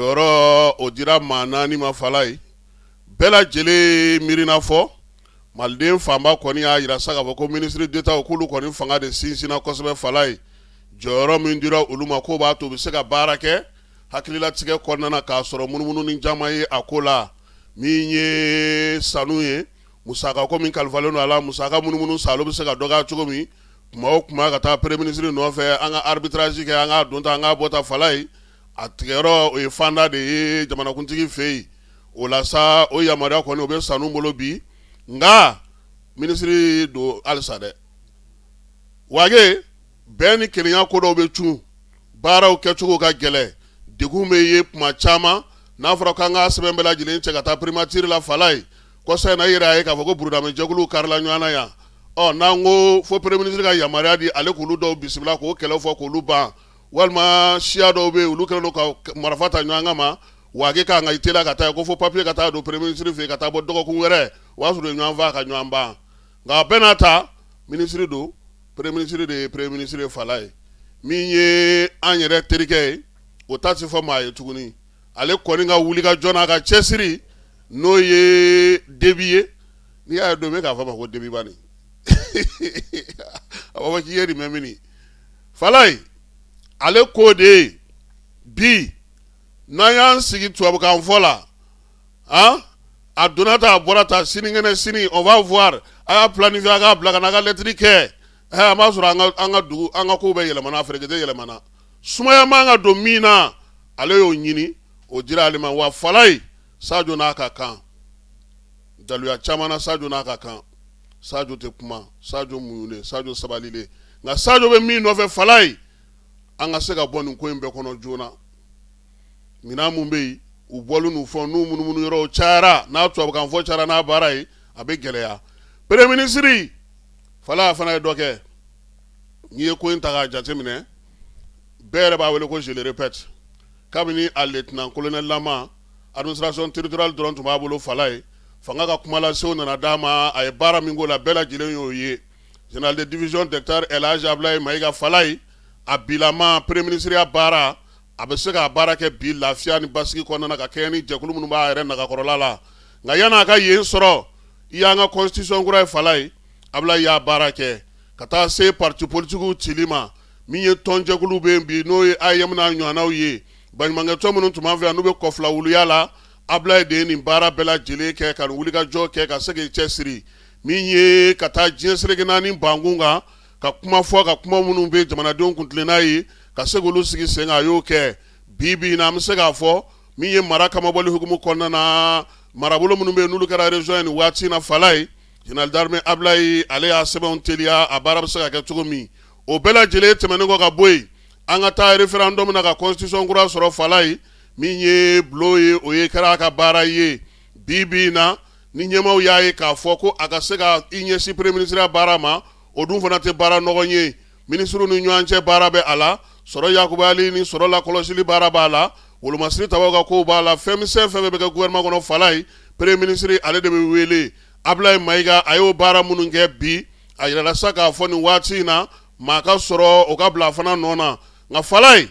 Jɔyɔrɔ o dira maa naani ma Falaye, bɛɛ lajɛlen miirina fɔ. Maliden fanba kɔni y'a jira sa k'a fɔ ko ministre d'État k'olu kɔni fanga de sinsinna kosɛbɛ Falaye. Jɔyɔrɔ min dira olu ma k'o b'a to u bɛ se ka baara kɛ hakililatigɛ kɔnɔna na k'a sɔrɔ munumunu ni caman ye a ko la. Min ye sanu ye, musaka ko min kalifalen don a la, musaka munumunu salo bɛ se ka dɔgɔya cogo min, kuma o kuma ka taa premier ministre nɔfɛ, an ka arbitrage kɛ, an k'a don tan, an k'a bɔ tan Falaye, a tigɛyɔrɔ o ye fanda de ye jamanakuntigi fɛ yen. O la sa, o yamaruya kɔni o bɛ sanu bolo bi, nka minisiri don halisa dɛ. Wage bɛn ni kelenya ko dɔw bɛ cun, baaraw kɛcogo ka gɛlɛn, degun bɛ ye kuma caman. N'a fɔra k'an ka sɛbɛn bɛɛ lajɛlen cɛ ka taa primature la Falaye, kɔsa in na i yɛrɛ y'a ye k'a fɔ ko burudamɛjɛkuluw karila ɲɔgɔn na yan. Ɔ n'an ko fo premier ministre ka yamaruya di ale k'olu dɔw bisimila k'o kɛlɛ fɔ k'olu ban, walima siya dɔw bɛ yen olu kɛlen don ka marifa ta ɲɔgɔn kama, Wage kan ka i teliya ka taa yen ko fo papier ka taa don premier ministre fɛ yen ka taa bɔ dɔgɔkun wɛrɛ, o b'a sɔrɔ u ye ɲɔgɔn faa ka ɲɔgɔn ban. Nka a bɛɛ n'a ta, minisiri don, premier ministre de ye premier ministre ye Falaye. Min ye an yɛrɛ terikɛ ye, o ta tɛ fɔ maa ye tuguni. Ale kɔni ka wulikajɔ n'a ka cɛsiri, n'o ye Debi ye. N'i y'a ye don bɛ k'a fɔ a ma ko Debiba nin, a b'a fɔ k'i ye nin mɛn min. Falaye, ale ko de ye bi n'an y'an sigi tubabukan fɔ la, han, a donna ta, a bɔra ta, sinikɛnɛ sini, on va voir, a y'a planifier, a k'a bila ka na, a ka lɛtiri kɛ, an b'a sɔrɔ an ka dugu, an ka kow bɛɛ yɛlɛmana, ferekete yɛlɛmana. Sumaya man ka don min na, ale y'o ɲini, o dira ale ma. Wa Falaye, Sajo n'a ka kan, daluya caman na, Sajo n'a ka kan. Sajo tɛ kuma, Sajo muɲunen, Sajo sabalilen, nka Sajo bɛ min nɔfɛ Falaye, an ka se ka bɔ nin ko in bɛɛ kɔnɔ joona. Minɛn mun bɛ yen, u bɔli n'u fɛnw n'u munumunu yɔrɔw cayara, n'a tubabukan fɔ cayara n'a baara ye, a bɛ gɛlɛya. Premier ministre Falaye fana ye dɔ kɛ. N'i ye ko in ta k'a jateminɛ, bɛɛ yɛrɛ b'a wele ko je le répète, kabini a lieutenant colonel lama, administration territoriale dɔrɔn tun b'a bolo Falaye, fanga ka kumalasew nana d'a ma. A ye baara min k'o la, bɛɛ lajɛlen y'o ye. Général de division d'hectare El Hadj Abdoulaye Maïga Falaye, a bilama premier ministre ya baara, a bɛ se k'a baara kɛ bi lafiya ni basigi kɔnɔna na, ka kɛɲɛ ni jɛkulu minnu b'a yɛrɛ nagakɔrɔla la. Nka yan'a ka yen sɔrɔ, i y'an ka constitution kura ye Falaye, Abdoulaye y'a baara kɛ ka taa se parti politigiw cili ma. Min ye tɔnjɛkulu bɛ yen bi, n'o ye AEEM n'a ɲɔgɔnnaw ye, baɲumankɛtɔn minnu tun b'an fɛ yan n'u bɛ kɔfilawuluya la, Abdoulaye de ye nin baara bɛɛ lajɛlen kɛ, ka nin wulikajɔ kɛ, ka se k'i cɛsiri. Min ye ka taa diɲɛ seleke naani bankun kan, ka kuma fɔ, ka kuma minnu bɛ jamanadenw kuntilenna ye, ka se k'olu sigi sen kan, a y'o kɛ. Bi bi in na, an bɛ se k'a fɔ min ye mara kamabɔli hukumu kɔnɔna na, marabolo minnu bɛ yen n'olu kɛra région ye nin waati in na Falaye, général d'armée Abdoulaye, ale y'a sɛbɛnw teliya, a baara bɛ se ka kɛ cogo min. O bɛɛ lajɛlen tɛmɛnen kɔ ka bɔ yen, an ka taa référendum na ka constitution kura sɔrɔ Falaye, min ye bulon ye, o ye kɛra a ka baara ye. Bi bi in na, ni ɲɛmaaw y'a ye k'a fɔ ko a ka se ka i ɲɛsin premier ministre baara ma, o dun fana tɛ baara nɔgɔn ye. Minisiriw ni ɲɔgɔn cɛ baara bɛ a la, sɔrɔ yakubayali ni sɔrɔ lakɔlɔsili baara b'a la, wolomasiri tabaw ka kow b'a la, fɛn misɛn fɛn fɛn bɛ kɛ gouvernement kɔnɔ Falaye, premier ministre ale de bɛ wele. Abdoulaye Maïga, a y'o baara minnu kɛ bi, a yirala sa k'a fɔ nin waati in na, maa ka sɔrɔ o ka bila a fana nɔ na. Nka Falaye,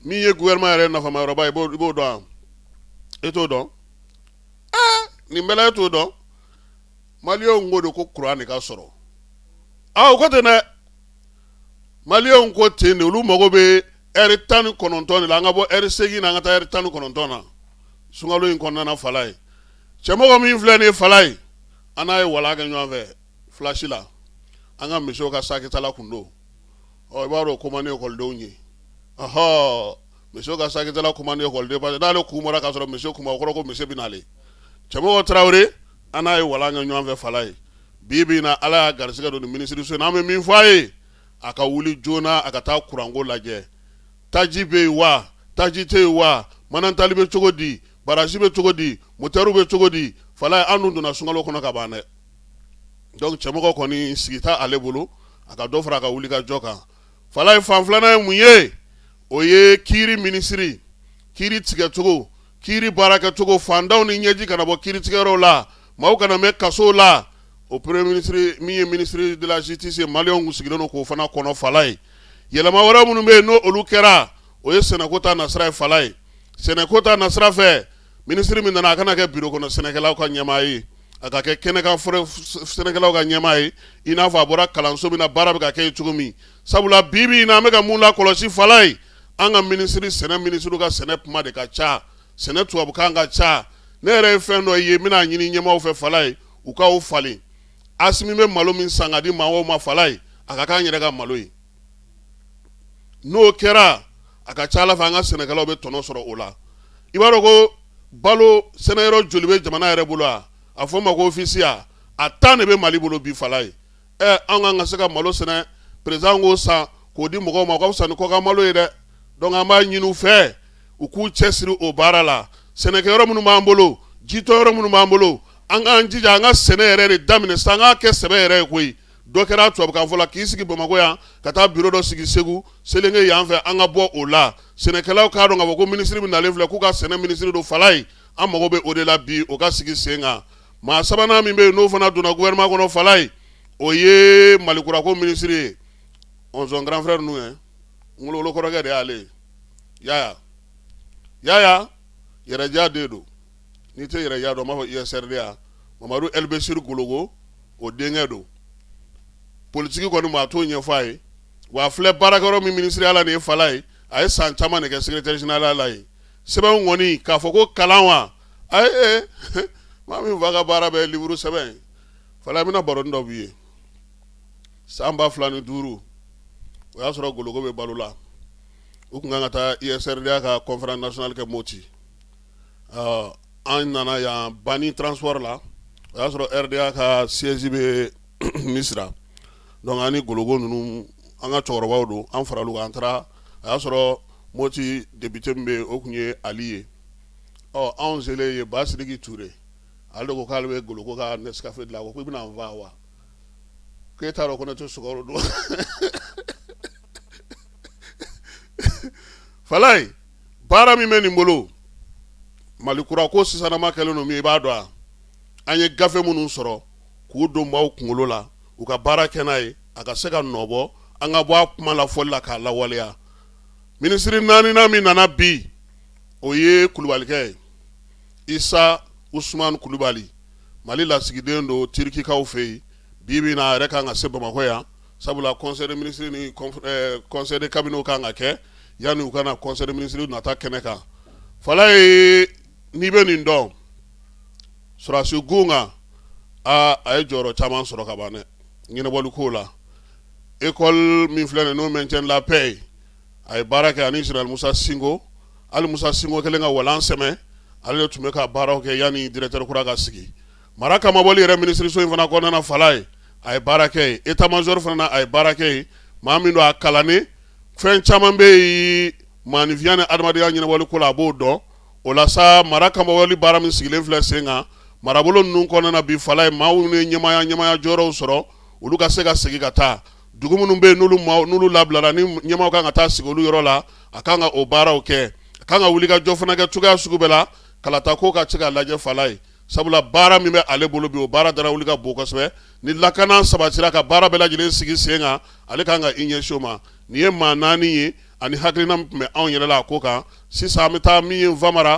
min ye gouvernement yɛrɛ nafamayɔrɔba ye, i b'o dɔn wa? E t'o dɔn? Nin bɛɛ la e t'o dɔn? Maliyɛnw ko de ko kuran de ka sɔrɔ. Aa, o ko ten dɛ, maliyɛnw ko ten de. Olu mago bɛ ɛri 19 de la, an ka bɔ ɛri 8 na, an ka taa ɛri 19 na sunkalo in kɔnɔna na Falaye. Cɛmɔgɔ min filɛ nin ye Falaye, an n'a ye wala kɛ ɲɔgɔn fɛ filasi la, an ka misiw ka sakitala kun don. Ɔ i b'a dɔn, ko man di ekɔlidenw ye. Ɔhɔ, misiw ka sakitala ko man di ekɔliden, parce que n'ale kun bɔra k'a sɔrɔ misi kun o kɔrɔ ko misi bɛ n'ale. Cɛmɔgɔ Tarawele, an n'a ye wala kɛ ɲɔgɔn fɛ Falaye. Bi bi in na, Ala y'a garisɛgɛ don nin minisiriso in na. An bɛ min fɔ a ye, a ka wuli joona, a ka taa kuranko lajɛ. Taji bɛ yen wa, taji tɛ yen wa, manantali bɛ cogo di, barasi bɛ cogo di, motɛriw bɛ cogo di? Falaye, an dun donna sunkalo kɔnɔ ka ban dɛ. Donc cɛmɔgɔ kɔni sigi t'a ale bolo, a ka dɔ fara a ka wuli ka jɔ kan Falaye. Fan filanan ye mun ye? O ye kiiri minisiri, kiiri tigɛcogo, kiiri baarakɛcogo, fantanw ni ɲɛji kana bɔ kiiri tigɛyɔrɔw la, maaw kana mɛn kasow la. O premier ministre min ye ministre de la justice ye, maliyɛnw kun sigilen don k'o fana kɔnɔ Falaye. Yɛlɛma wɛrɛ minnu bɛ yen n'o olu kɛra, o ye sɛnɛko ta nasira ye Falaye. Sɛnɛko ta nasira fɛ, minisiri min nana, a kana kɛ biro kɔnɔ sɛnɛkɛlaw ka ɲɛmaa ye, a ka kɛ kɛnɛkan sɛnɛkɛlaw ka ɲɛmaa ye, i n'a fɔ a bɔra kalanso min na, baara bɛ ka kɛ yen cogo min. Sabula bi bi in na, an bɛ ka mun lakɔlɔsi Falaye, an ka minisiri, sɛnɛ minisiriw ka sɛnɛ kuma de ka ca, sɛnɛ tubabukan ka ca. Ne yɛrɛ ye fɛn dɔ ye, n bɛna ɲini ɲɛmaaw fɛ Falaye, u k'o falen. Asimi bɛ malo min san ka di maaw ma Falaye, a ka k'an yɛrɛ ka malo ye. N'o kɛra, a ka ca a la fɛ, an ka sɛnɛkɛlaw bɛ tɔnɔ sɔrɔ o la. I b'a dɔn ko balo sɛnɛyɔrɔ joli bɛ jamana yɛrɛ bolo? A fɔ ma ko office a 10 de bɛ Mali bolo bi Falaye. Ɛ, an kan ka se ka malo sɛnɛ, président k'o san k'o di mɔgɔw ma, o ka fisa ni kɔkan malo ye dɛ. Donc an b'a ɲini u fɛ, u k'u cɛsiri o baara la. Sɛnɛkɛyɔrɔ minnu b'an bolo, jitɔyɔrɔ minnu b'an bolo, an k'an jija an ka sɛnɛ yɛrɛ de daminɛ sisan, an k'a kɛ sɛbɛ yɛrɛ ye koyi. Dɔ kɛra tubabukan fɔ la, k'i sigi Bamakɔ yan ka taa biro dɔ sigi Segu, Selenge yan fɛ, an ka bɔ o la. Sɛnɛkɛlaw k'a dɔn k'a fɔ ko minisiri min nalen filɛ, k'u ka sɛnɛ minisiri don Falaye. An mago bɛ o de la bi, o ka sigi sen kan. Maa sabanan min bɛ yen, n'o fana donna gouvernement kɔnɔ Falaye, o ye Malikurako minisiri ye. Son grand frère ninnu ye, n wolowolo kɔrɔkɛ de y'ale ye. Yaya Yaya Yɛrɛdiya den don. N'i tɛ Yɛrɛdiya dɔn, n b'a fɔ USRDA Mamadu Elbesir Gologo, o denkɛ don. Politiki kɔni, maa t'o ɲɛfɔ a ye. Wa a filɛ baarakɛyɔrɔ min minisiriya la nin ye Falaye, a ye san caman de kɛ secrétaire général la yen. Sɛbɛnw kɔni, k'a fɔ ko kalan wa, ayi, maa min fa ka baara bɛ livre sɛbɛn. Falaye, n bɛna baronin dɔ b'i ye. San 2005, o y'a sɔrɔ Gologo bɛ balo la. U tun kan ka taa USRDA ka conférence nationale kɛ Moti. An nana yan Bani transport la, o y'a sɔrɔ RDA ka siège bɛ Misira. Donc an ni Gologo ninnu, an ka cɛkɔrɔbaw don, an faral'u kan, an taara. A y'a sɔrɔ Moti député min bɛ yen, o tun ye Ali ye. Ɔ, anw selen ye, Ba Sidiki Ture, ale de ko k'ale bɛ Gologo ka Nescafé dilan. A ko i bɛna n faa wa? K'e t'a dɔn ko ne tɛ sukaro dun. Falaye, baara min bɛ nin bolo, Mali kura ko sisanama kɛlen don min, i b'a dɔn, an ye gafe minnu sɔrɔ k'u don maaw kunkolo la, u ka baara kɛ n'a ye, a ka se ka nɔbɔ, an ka bɔ a kuma la fɔli la k'a lawaleya. Minisiri naaninan min nana bi, o ye Kulubalikɛ ye, Isa Usman Kulubali. Mali lasigiden don Tirikikaw fɛ yen. Bi bi na, a yɛrɛ kan ka se Bamakɔ yan, sabula conseil des ministres ni conseil de cabinet kan ka kɛ yanni u ka na conseil des ministres nata kɛnɛ kan. Falaye, n'i bɛ nin dɔn, sɔrɔdasi gun kan, aa, a ye jɔyɔrɔ caman sɔrɔ ka ban dɛ, ɲɛnabɔli ko la. École min filɛ nin, n'o maintien de la paix ye, a ye baara kɛ ani général Musa Sinko. Hali Musa Sinko kɛlen ka walan sɛmɛ, ale de tun bɛ ka baaraw kɛ yanni directeur kura ka sigi. Mara kamabɔli yɛrɛ minisiriso in fana kɔnɔna na, Falaye, a ye baara kɛ yen. État major fana na, a ye baara kɛ yen. Maa min don, a kalannen, fɛn caman bɛ yen maaninfinya ni adamadenya ɲɛnabɔli ko la, a b'o dɔn. O la sa, mara kamabɔli baara min sigilen filɛ sen kan marabolo ninnu kɔnɔna na bi, Falaye, maaw minnu ye ɲɛmaaya jɔyɔrɔw sɔrɔ, olu ka se ka segin ka taa dugu minnu bɛ yen, n'olu labilara, ni ɲɛmaaw kan ka taa sigi olu yɔrɔ la, a kan ka o baaraw kɛ. A kan ka wuli ka jɔ fana kɛ cogoya sugu bɛɛ la, kalata ko ka se ka lajɛ Falaye, sabula baara min bɛ ale bolo bi, o baara dara wuli ka bon kosɛbɛ. Ni lakana sabatira ka baara bɛɛ lajɛlen sigi sen kan, ale kan ka i ɲɛsin o ma. Nin ye maa naani ye ani hakilina min tun bɛ anw yɛrɛ la a ko kan. Sisan an bɛ taa min ye Famara.